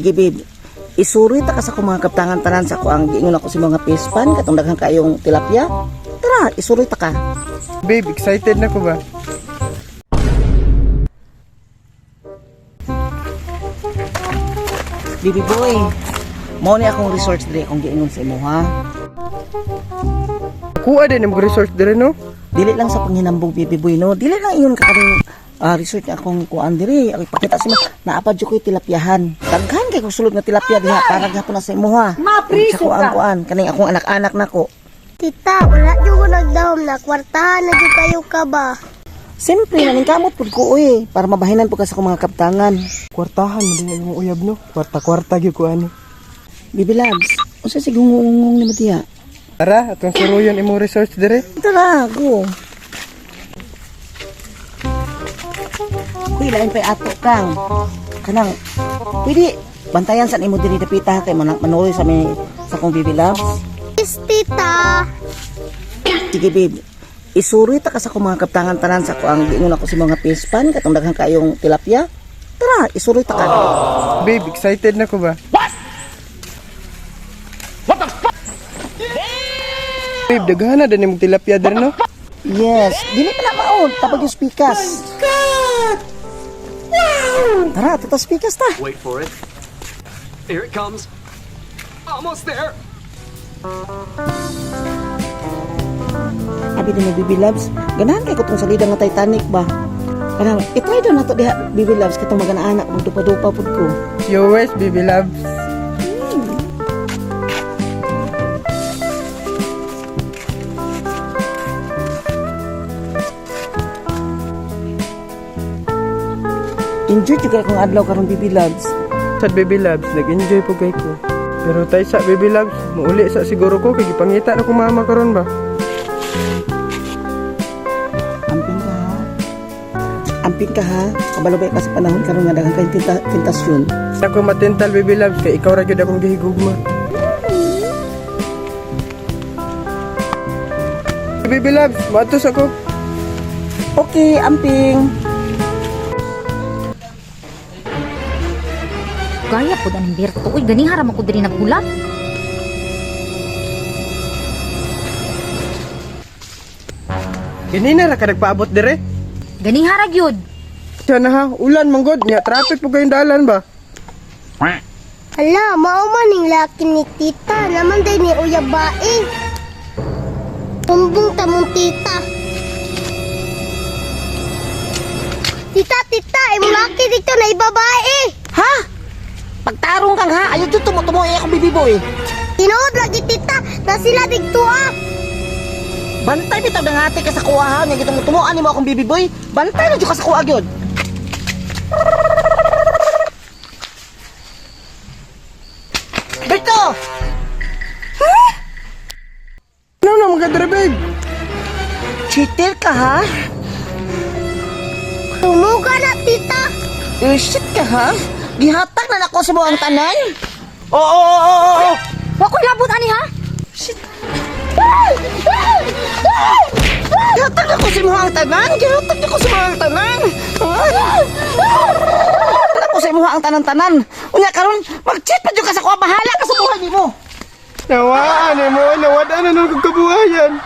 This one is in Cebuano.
Sige, babe. Isuri ta ka sa akong mga kaptangan tanan sa ako ang giingon ako sa mga pispan katong daghan kayong tilapia. Tara, isuri ta ka. Babe, excited na ko ba? Baby boy, mao ni akong resort diri akong giingon sa imo ha. Kuha din ang resort dire, no? Dili lang sa panghinambog, baby boy, no. Dili lang ingon ka kaning resort nga akong kuan diri. Ako ipakita sa imo, naa pa jud ko'y tilapyahan. Daghan kay kog sulod nga tilapya diha para gihapon na sa imo ha. Mapriso Sa kuan ka. Kuan kaning akong anak-anak nako. Tita, wala jud ko nagdahom na kwartahan na jud kayo ka ba? Siyempre, naningkamot pud ko oy, para mabahinan pud ka sa akong mga kaptangan. Kwartahan mo din yung uyab, no? Kwarta-kwarta gyud ko ani. Baby loves, unsa sig hungong nimo diha? Tara, atong suruyon imong resort dire. Tara, go. Kuy, lain pa'y ato kang. Kanang, pwede, bantayan sa nimo diri dapita kay manuoy sa mi sa akong baby loves. Yes, tita. Sige, babe. Isuri ta ka sa akong mga kaptangan tanan sa ako ang giingon ako sa mga pispan katong daghan kayong tilapia. Tara, isuri ta ka. Babe, excited na ko ba? What? What the fuck? Babe, daghan na din imong tilapia dire, no? Yes, dili pa na maon, tapag yung spikas. God! Wow! Tara, tutas spikas ta. Wait for it. Here it comes. Almost there. Abi din mo, Baby Loves, ganahan kay ko tong salida nga Titanic ba? Kanang, itry daw nato diha, Baby Loves, katong maganaanak, magdupa-dupa pud ko. Yours, baby loves. Enjoy jud kay akong adlaw karon, Baby Loves. Sa baby loves, nag-enjoy po kay ko. Pero tay sa baby loves, muuli sa siguro ko kay gipangita na ko mama karon ba. Amping ka ha. Amping ka ha. Kabalo ba ka sa panahon karon nga daghan kayong tentasyon. Ako matintal, baby loves, kay ikaw ra gyud akong gihigugma. Baby loves, matos ako. Okay, amping. Gaya po aning Berto. Uy, gani haram ako diri naghulat. Ganina ra ka nagpaabot dire. Gani hara gyud. Siya na ha, ulan manggod nya traffic po kayong dalan ba. Hala, mao man ning laki ni tita. Naman day ni uyab bae. Tumbong tamong tita. Tita, tita, imong laki dito na ibabae. Ha? Pagtarong kang ha, ayaw dyan tumutumo eh akong baby boy. Tinuod lagi tita, na sila didto ah. Bantay bitaw nangati ka sa kuha ha, nga gitumutumoan nimo akong baby boy. Bantay na jud ka sa kuha gyud. Berto! Ano na mga dire, babe? Cheater ka ha? Tumuga na tita. Eh, shit ka ha? Gihatag na nako sa ang tanan? Oo, oo, oo, oo. Wa ko'y labot ani ha. Gihatag na ko sa ang tanan? Gihatag na ko sa ang tanan? Gihatag ko sa ang tanan-tanan. Unya karon, mag-cheat pa jud ka sa kuha, bahala ka sa buhay nimo. Nawaan mo, nawadaan na nun kong kabuhayan.